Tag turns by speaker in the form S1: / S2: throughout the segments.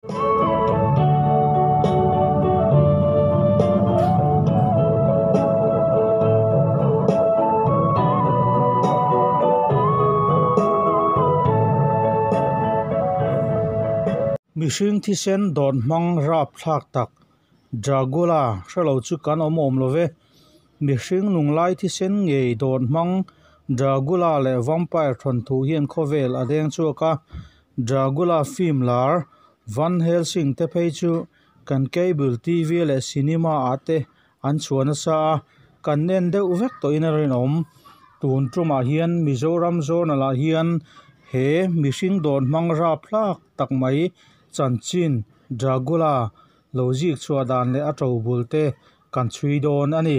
S1: Mihring thisen dawt hmang rapthlak tak Dragula hrelo chu kan awm awm lo ve. Mihring nunglai thisen ngei dawt hmang Dragula leh Vampire thawnthu hian khawvel a deng chhuak a, Dragula film lar Van Helsing te phei chu kan cable TV leh cinema ah te an chhuah nasa a, kan en deuh vek tawhin a rinawm. Tun tumah hian Mizoram Journal ah hian he mihring dawt hmang rapthlak tak mai chanchin Dragula lo zik chhuah dan leh a tobul te kan chhui dawn a ni.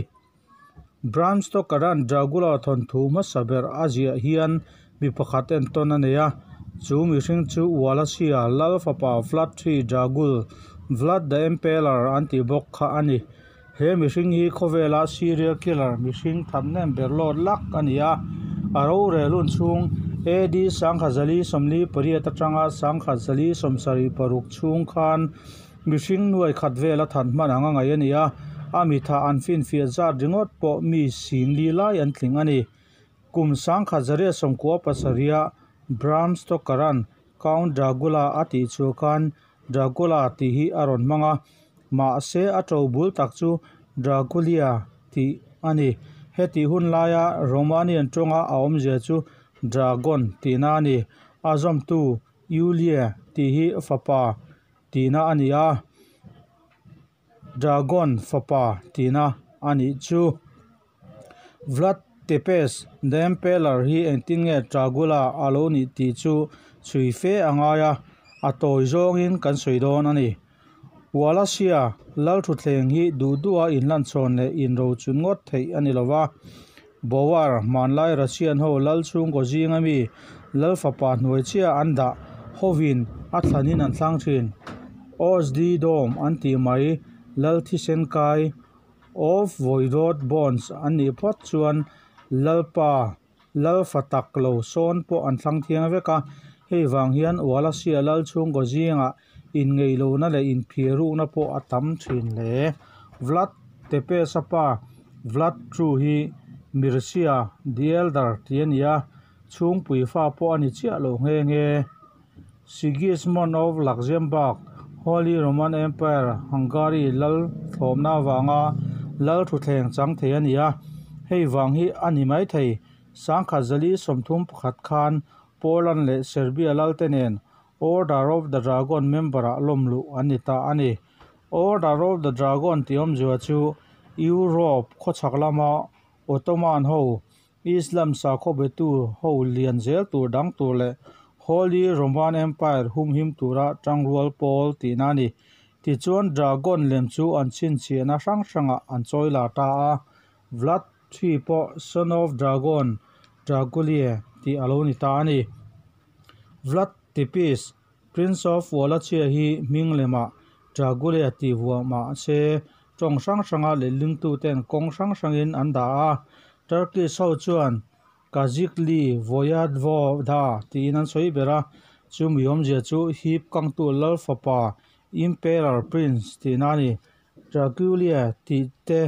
S1: Bram Stoker-a'n Dragula thawnthu hmasa ber a ziah hian mi pakhat entawn a nei a, chu mihring chu Wallachia lal fapa Vlad ii Dragul, Vlad the Impaler an tih bawk kha a ni. He mihring hi khawvela serial killer mihring thathnem ber lawt lak a ni a, a rorel hun chhung AD 1448 atanga 1476 chhung khan mihring nuai khat vela that hman anga ngaih a ni a, a mitha an finfiah zat ringawt pawh mi singli lai an tling a ni. Kum 1997 Bram Stoker-a'n Count Dracula a tih chu khan Dracula tih hi a rawn hmang a, mahse a tobul tak chu Drăculea tih a ni. Heti hun laia Romanian tawnga a awmzia chu Dragon tihna a ni. A zawmtu Iulie tih hi fapa tihna a ni a, Dragon fapa tihna a nih chu. Vlad Tepes the Impaler hi engtin nge Dracula a lo nih tih chu chhui fe a ngai a, a tawi zawngin kan sawi dawn a ni. Wallachia lal thutthleng hi duh duha inhlanchhawn leh inrochun ngawt theih a ni lo va. Boyar hmanlai Russian ho lal chhungkaw zinga mi lal fapa hnuai chiah an dah hovin a thlanin an thlang thin. Osdi Dome an tih mai lal thisen kai of Voivode Bonds an nih phawt chuan lalpa lal fa tak lo sawn pawh an thlang thiang vek a, hei vang hian Wallachia lal chhungkaw zingah inngeihlohna leh inphirukna pawh a tam thin hle. Vlad Tepes a pa Vlad ii hi Mircea the Elder tih a ni a, chhungpui fa pawh a ni chiah lo nghe nghe. Sigismund of Luxembourg, Holy Roman Empire, Hungary lal thlawmna avanga lal thutthleng chang thei a ni a, hei vang hi a ni mai thei. 1431 khan Poland leh Serbia lalte nen Order of the Dragon member-ah lawmluh an ni ta a ni. Order of the Dragon tih awmzia chu Europe khawchhak lama Ottoman ho Islam sakhaw betu ho lian zel tur dang tur leh Holy Roman Empire humhim tura tangrual pawl tihna a ni. Tichuan Dragon lem chu an chhinchhiahna hrang hrangah an chawi lar ta a, Vlad ii pawh Son of Dragon, Drăculea tih a lo ni ta a ni. Vlad Tepes, Prince of Wallachia hi hming lemah Drăculea tih vuah mahse tawng hrang hranga lehlingtuten kawng hrang hrangin an dah a. Turkish ho chuan Kazikli Voyadvoda tiin an sawi ber a, chumi awmzia chu hip kangtu lal fapa Emperor Prince tihna a ni. Drăculea tih te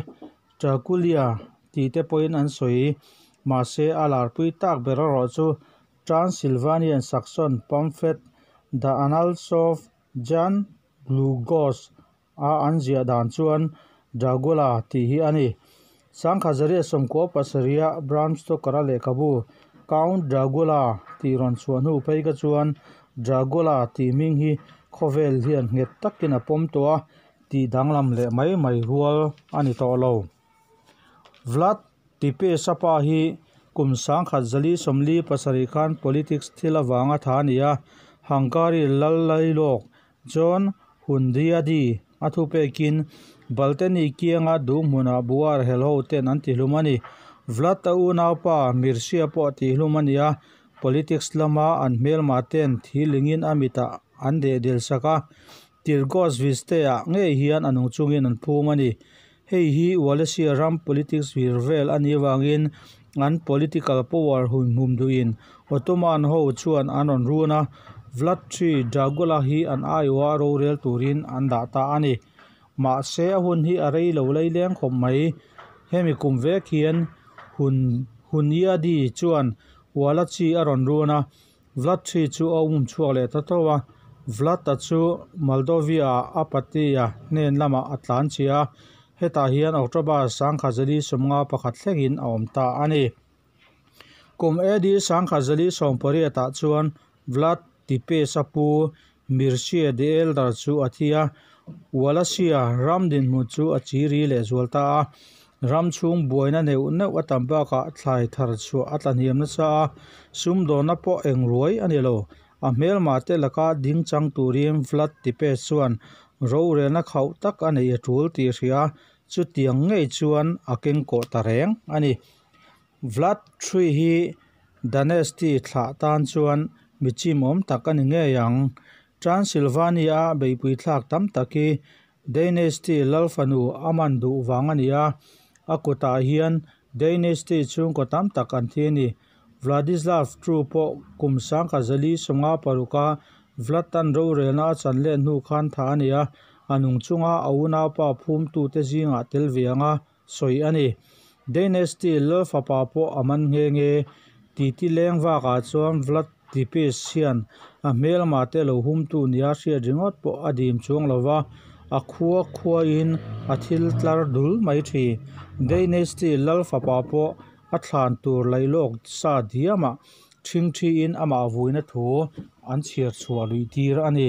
S1: Drăculea tih te pawhin an sawi, mahse a larpui tak ber erawh chu Transylvanian Saxon pamphlet The Annals of Jan Długosz a an ziah dan chuan Dragula tih hi a ni. 1997 Bram Stoker-a lehkhabu Count Dragula tih rawn chhuah hnu phei kha chuan Dragula tih hming hi khawvel hian nghet takin a pawm tawh a, tih danglam leh mai mai rual a ni tawh lo. Vlad Tepes a pa hi kum 1447 khan politics thil avanga tha a ni a, Hungary lal lailawk John Hunyadi a thupekin Balteni kianga duh hmunah Boyar hel ho ten an tihlum a ni. Vlad a unaupa Mircea pawh a tihlum a ni a, politics lama an hmelma ten thilingin a mitah an dehdel sak a, Tirgos Viste-ah ngei hian a nung chungin an phum a ni. Hei hi Wallachia ram politics vir vel a nih avangin an political power humhum duhin Ottoman ho chuan an rawn run a, Vlad ii Dracula hi an aiawha rorel turin an dah ta a ni. Mahse a hun hi a rei lo laileng khawp mai. Hemi kum vek hian Hunyadi chuan Wallachia a rawn run a, Vlad ii chu a um chhuak leh ta tho a. Vlad-a chu Moldavia-ah a patea hnen lamah a tlan chhia a, hetah hian October 1451 thlengin a awm ta a ni. Kum AD 1480 ah chuan Vlad Tepes-a pu Mircea the Elder chu a thi a, Wallachia ram dinhmun chu a chiri lehzual ta a. Ram chhung buaina neuh neuh a tam bakah thlai thar chhuah a tlahniam nasa a, sumdawnna pawh eng ruai a ni lo. A hmelma te laka ding chang turin Vlad Tepes chuan rorelna khauh tak a neih a tul tih a hria a, chutiang ngei chuan a kengkawh ta reng a ni. Vlad ii hi Danesti thlah tan chuan mi chimawm tak a ni ngei ang. Transylvania-a beihpui thlak tam tak hi Dynasty lal fanu a man duh vang a ni a, a kutah hian Dynasty chhungkaw tam tak an thi a ni. Vladislav ii pawh kum 1456 a Vlad-a'n rorelna a chan let hnu khan thah a ni a, a nung chunga a unaupa phumtute zingah tel ve anga sawi a ni. Dynasty lal fapa pawh a man nghe nghe. Titi leng vakah chuan Vlad Tepes hian a hmelma te lo humtu nia hriat ringawt pawh a dim chuang lo va, a khua khuain a thil tlar dul mai thin. Dynasty lal fapa pawh a thlan tur lailawk sa diamah ṭhingṭhiin amah vuina thu an chhiar chhuah luih tir a ni.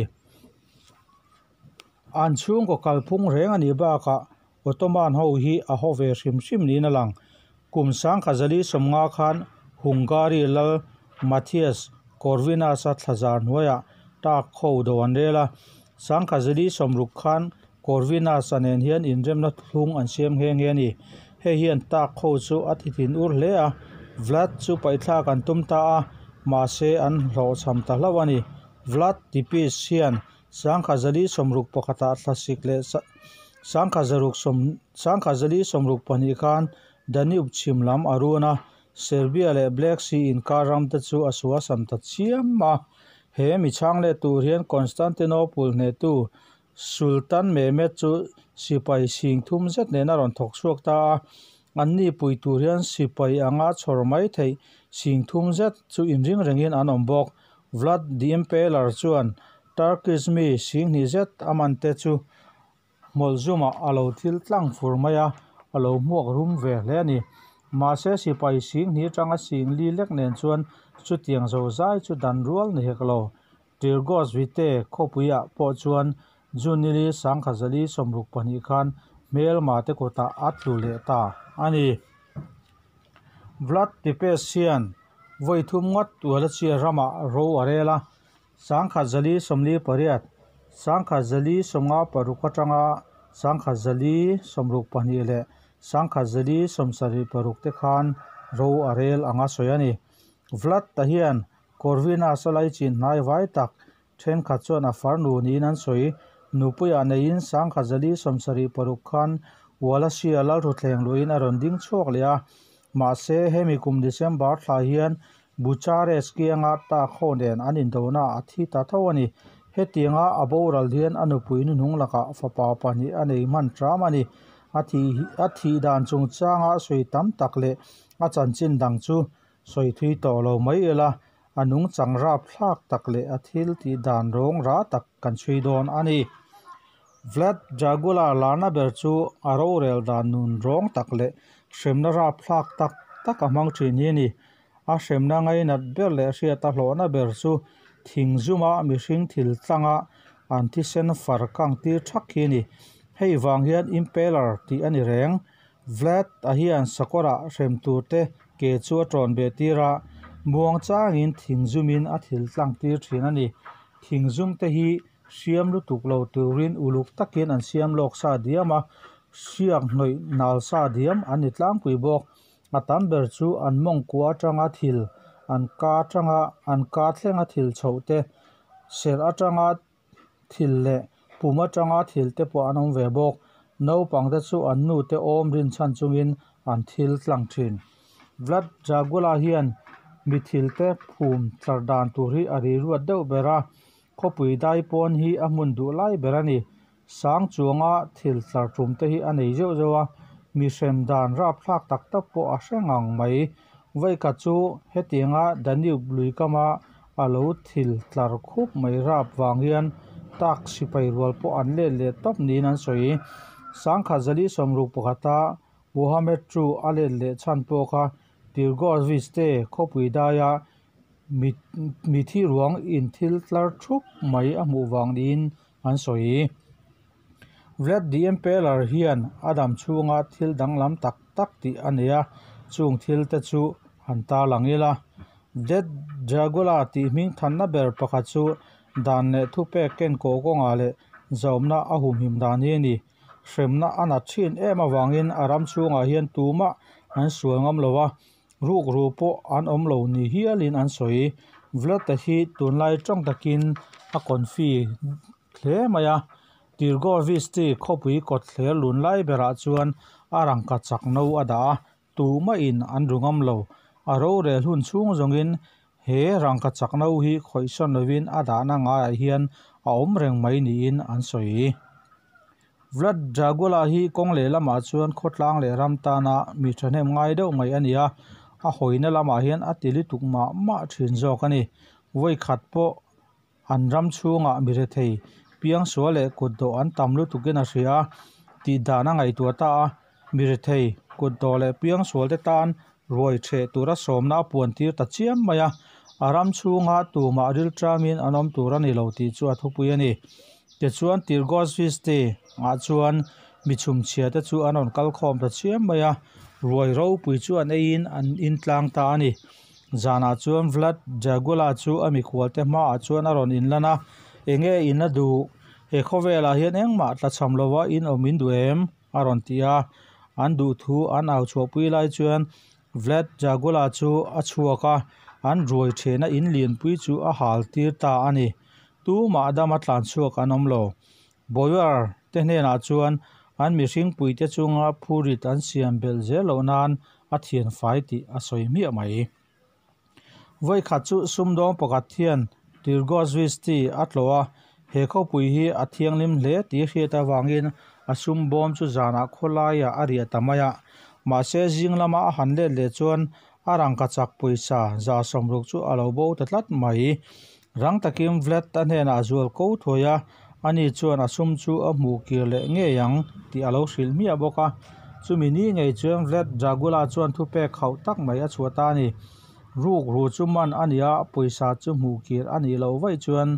S1: An chhungkaw kalphung reng a nih bakah Ottoman ho hi a haw ve hrim hrim niin a lang. Kum 1450 khan Hungary lal Matthias Corvinus-a thlazar hnuaiah Turk ho do an rel a. 1460 khan Corvinus-a nen hian inremna thlung an siam nghe nghe a ni. Hei hian Turk ho chu a ti thin ur hle a, Vlad chu paihthlak an tum ta a, mahse an hlawhchham ta hlauh a ni. Vlad Tepes hian 1461 ah thlasik leh 1462 khan Danube chhim lam a run a, Serbia leh Black Sea inkar ramte chu a suasam ta chiam a. He mi chhang let tur hian Constantinople hnehtu Sultan Mehmed chu sipai sing thum zet nen a rawn thawk chhuak ta a, anni pui tur hian sipai anga chhawr mai theih sing thum zet chu inring rengin an awm bawk. Vlad the Impaler chuan Turkish mi sing hnih zet a man te chu hmawlhzumah a lo thil tlang fur mai a, a lo hmuak rum ve hle a ni. Mahse sipai sing hnih atanga sing li lek nen chuan chutiang zozai chu dan rual ni hek lo. Tirgos Vite khawpuiah pawh chuan June nili 1462 khan hmelma te kutah a tlu leh ta a ni. Vlad Tepes hian vawi thum ngawt Wallachia ramah ro a rel a, 1448, 1456 atanga 1462 leh 1476 te khan ro a rel anga sawi a ni. Vlad-a hian Corvinus-a laichin hnai vai tak thenkhat chuan a farnu niin an sawi. Nupuiah neiin 1476 khan Wallachia lalruthleng luihin a rawn ding chhuak leh a. Mahse, hemi kum December thla hian Bucharest kianga Turk ho nen an indonaah a thi ta tho a ni. Hetianga a boral hian a nupui hnuhnung lakah fapa pahnih a nei hman ṭam a ni. A thih dan chungchanga sawi tam tak leh a chanchin dang chu sawi thui tawh lo mai ila, a nungchang rapthlak tak leh a thil tih dan rawng ra tak kan chhui dawn a ni. Vlad Dracula larna ber chu a rorel dan nun rawng tak leh hremna rapthlak tak tak a hmang thin hi a ni. A hremna ngainat ber leh hriat a hlawhna ber chu thing zuma mihring thil tlanga an thisen far kang tir thak hi a ni. Hei vang hian Impaler tih a ni reng. Vlad a hian sakawrah hrem tur te ke chu a tawn beh tir a, muang changin thing zumin a thil tlang tir thin a ni. Thing zum te hi hriam lutuk lo turin uluk takin an siam lawk sa diam a, hriak hnawih nal sa diam an ni tlangpui bawk. A tam ber chu an mawngkua atanga thil, an ka atanga an ka thlenga thil chhoh te, serh atanga thil leh pum atanga thil te pawh an awm ve bawk. Naupangte chu an nute awm rinchhan chungin an thil tlang thin. Vlad Dracula hian Mi thilte phum tlar dan tur hi a riruat deuh ber a, khawpui dai pawn hi a hmun duh lai ber a ni. Sang chuanga thil tlar tum te hi a nei zeuh zeuh a, mi hrem dan rapthlak tak tak pawh a hre ngang mai. Vawikhat chu hetianga Danube lui kama a lo thil tlar khup mai rap vang hian tak sipai rual pawh an let leh tawp niin an sawi. 1061a Muhammad chu a let leh chhan pawh kha Tirgoviste khawpui daia mithi ruang inthil tlar thup mai a hmuh vang niin an sawi. Vlad the Impaler hian a dam chhunga thil danglam tak tak tih a nei a, chung thil te chu han tarlang ila. Vlad Dracula tih hmingthanna ber pakhat chu dan leh thupek kenkawh kawngah leh zawmna a humhim dan hi a ni. Hremna a nat thin em avangin a ram chhungah hian tumah an sual ngam lo a, rukru pawh an awm lo ni hialin an sawi. Vlad-a hi tunlai tawng takin a confi hle mai a, Tirgoviste khawpui kawtthler lun lai berah chuan a rangkachak no a dah a, tumahin an ru ngam lo. A rorel hun chhung zawngin he rangkachak no hi khawihsawn lovin a dahna ngaiah hian a awm reng mai niin an sawi. Vlad Dracula hi kawng leh lamah chuan khawtlang leh ram tana mi thahnem ngai deuh mai a ni a, a hawina lamah hian a ti lutuk mah mah thin zawk a ni. Vawikhat pawh an ram chhungah mi rethei, piangsual leh kutdawh an tam lutukin a hria a, tih dan a ngaihtuah ta a, mi rethei, kutdawh leh piangsual te tan ruai theh tura sawmna a puan tir ta chiam mai a, a ram chhunga tumah rilṭamin an awm tur a ni lo tih chu a thupui a ni. Tichuan Tirgosviste ah chuan mi chhumchhia te chu an rawn kal khawm ta chiam mai a, ruai ropui chu an eiin an intlang ta a ni. Zanah chuan Vlad Dracula chu a mikhual te hmaah chuan a rawn inlan a, Enge in a duh? He khawvelah hian engmah tlachham lova in awm in duh em? a rawn ti a. An duh thu an au chhuahpui lai chuan Vlad Dracula chu a chhuak a, an ruai thehna in lianpui chu a hal tir ta a ni. Tumah dama tlan chhuak an awm lo. Boyar te hnenah chuan an mihring puite chunga phurit an siam belh zel loh nan a thian fai tih a sawi hmiah mai. Vawikhat chu sumdawng pakhat hian Tirgosvisti a tlawh a, he khawpui hi a thianghlim hle tih hriat avangin a sum bawm chu zanah khawlaiah a riah ta mai a. Mahse zing lama a han let leh chuan a rangkachak pawisa 60 chu a lo bo ta tlat mai. Rang takin Vlad a hnenah a zual ko thuai a, ani chuan a sum chu a hmuh kir leh ngei ang tih a lo hrilh hmiah bawk a. Chumi ni ngei chuan Vlad Dracula chuan thupek hauh tak mai a chhuah ta a ni. Rukru chu man a ni a, pawisa chu hmuh kir a nih loh vaih chuan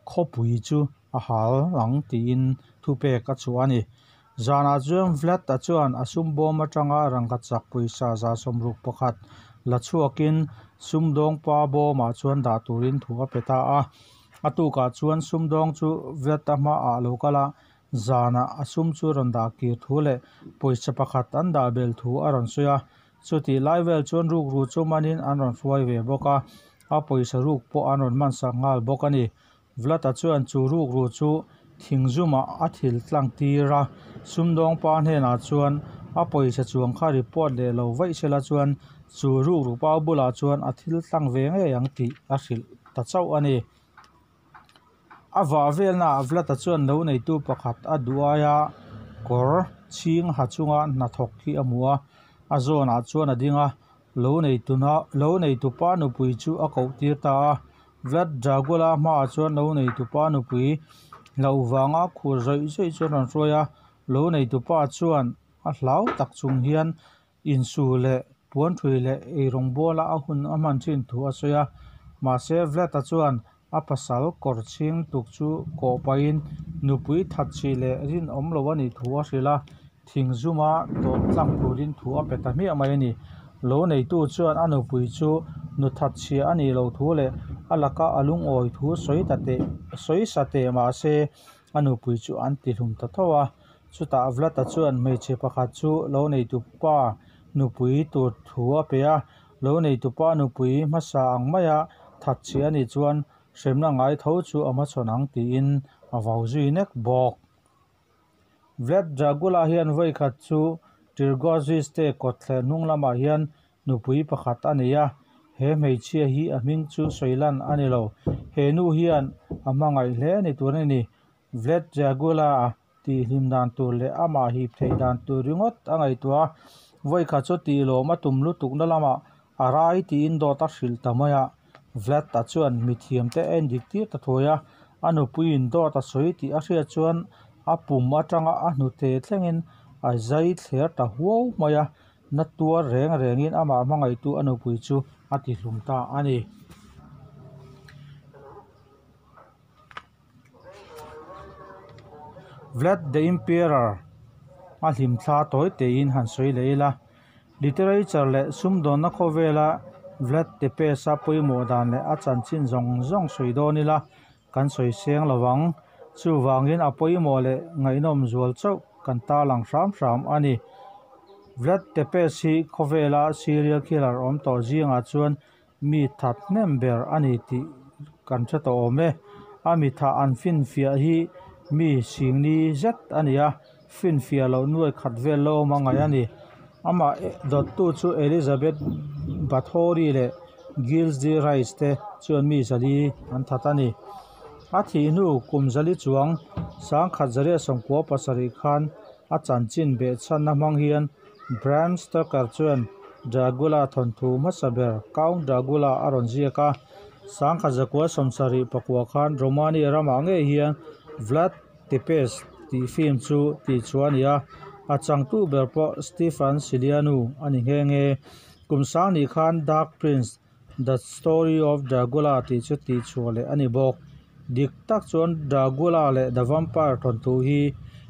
S1: khawpui chu a hal ang tiin thupek a chhuah a ni. Zanah chuan Vlad-a chuan a sum bawm atanga rangkachak pawisa 61 la chhuakin sumdawng pa bawmah chuan dah turin thu a pe ta a. A tukah chuan sumdawng chu Vlad-a hmaah a lo kal a, zanah a sum chu rawn dah kir thu leh pawisa pakhat an dah bel thu a rawn sawi a. Chutih lai vel chuan rukru chu manin an rawn hruai ve bawk a, a pawisa ruk pawh an rawn mansak nghal bawk a ni. Vlad-a chuan chu rukru chu thingzumah a thil tlang tir a, sumdawng pa hnenah chuan a pawisa chuang kha report leh lo vaih sela chuan chu rukru pa bulah chuan a thil tlang ve ngei ang tih a hrilh ta chauh a ni. A vah velnaah Vlad-a chuan lo neitu pakhat a duh aia kawr chhing ha chunga hnathawk hi a hmu a, a zawnah chuan a ding a, Lo neituna lo neitupa nupui chu a koh tir ta a. Vlad Dracula hmaah chuan lo neitupa nupui hlauh vanga khur zawih zawih chu an rawn hruai a. Lo neitupa chuan a hlau tak chung hian insu leh puanthui leh eirawng buala a hun a hman thin thu a sawi a. Mahse Vlad-a chuan a pasal kawr chhing tuk chu kawh pahin nupui that chhi leh rinawm lo a nih thu a hrilh a. Thing zuma tawp tlang turin thu a pe ta hmiah mai a ni. Lo neitu chuan a nupui chu nu that chhia a nih loh thu leh a laka a lungawi thu sawi ta teh sawi sa teh mah se a nupui chu an ti hlum ta tho a. Chutah Vlad-a chuan hmeichhe pakhat chu lo neitupa nupui tur thu a pe a. Lo neitupa nupui hmasa ang maia that chhia a nih chuan hremna ngai tho chu a hmachhawn ang tiin a vau zui nek bawk. Vlad Dracula hian vawikhat chu Tirgoziste kawtthler hnung lamah hian nupui pakhat a nei a. He hmeichhia hi a hming chu sawi lan a ni lo. He nu hian a hmangaih hle ni tur a ni. Vlad Dracula-a tihhlim dan tur leh amah hip theih dan tur ringawt a ngaihtuah a, vawikhat chu tihlawm a tum lutukna lamah a rai tiin dawt a hrilh ta mai a. Vlad-a chuan mithiamte a endik tir ta thuai a, a nupuiin dawt a sawi tih a hriat chuan a pum atanga a hnute thlengin a zai thler ta huau mai a, na tuar reng rengin amah hmangaihtu a nupui chu a tihlum ta a ni. Vlad the Emperor a hlimthla tawi teiin han sawi leh ila, literature leh sumdawnna khawvela Vlad Tepes-a pawimawh dan leh a chanchin zawng zawng sawi dawn ila kan sawi seng lo vang. Chuvangin a pawimawh leh ngaihnawm zual chauh kan tarlang hram hram a ni. Vlad Tepes hi khawvela serial killer awm tawh zingah chuan Mi that hnem ber a ni tih kan hre tawh awm e. A mi thah an finfiah hi mi singni zet a ni a, finfiah loh nuai khat vel la awm a ngaih a ni. Amah dawttu chu Elizabeth Bathory leh Gilles de Rais te chuan mi zali an that a ni. A thih hnu kum zali chuang 1997 khan a chanchin behchhanna hmang hian Bram Stoker chuan Dracula thawnthu hmasa ber Count Dracula a rawn ziak a. 1974 khan Romania ramah ngei hian Vlad Tepes tih film chu tihchhuah a ni a, a changtu ber pawh Stefan Silianu a ni nghe nghe. Kum sang nih khan Dark Prince, The Story of Dracula tih chu tihchhuah leh a ni bawk. Dik tak chuan Dracula leh The Vampire thawnthu hi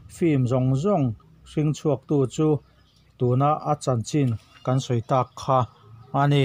S1: film zawng zawng hring chhuaktu chu tuna a chanchin kan sawi tak kha a ni.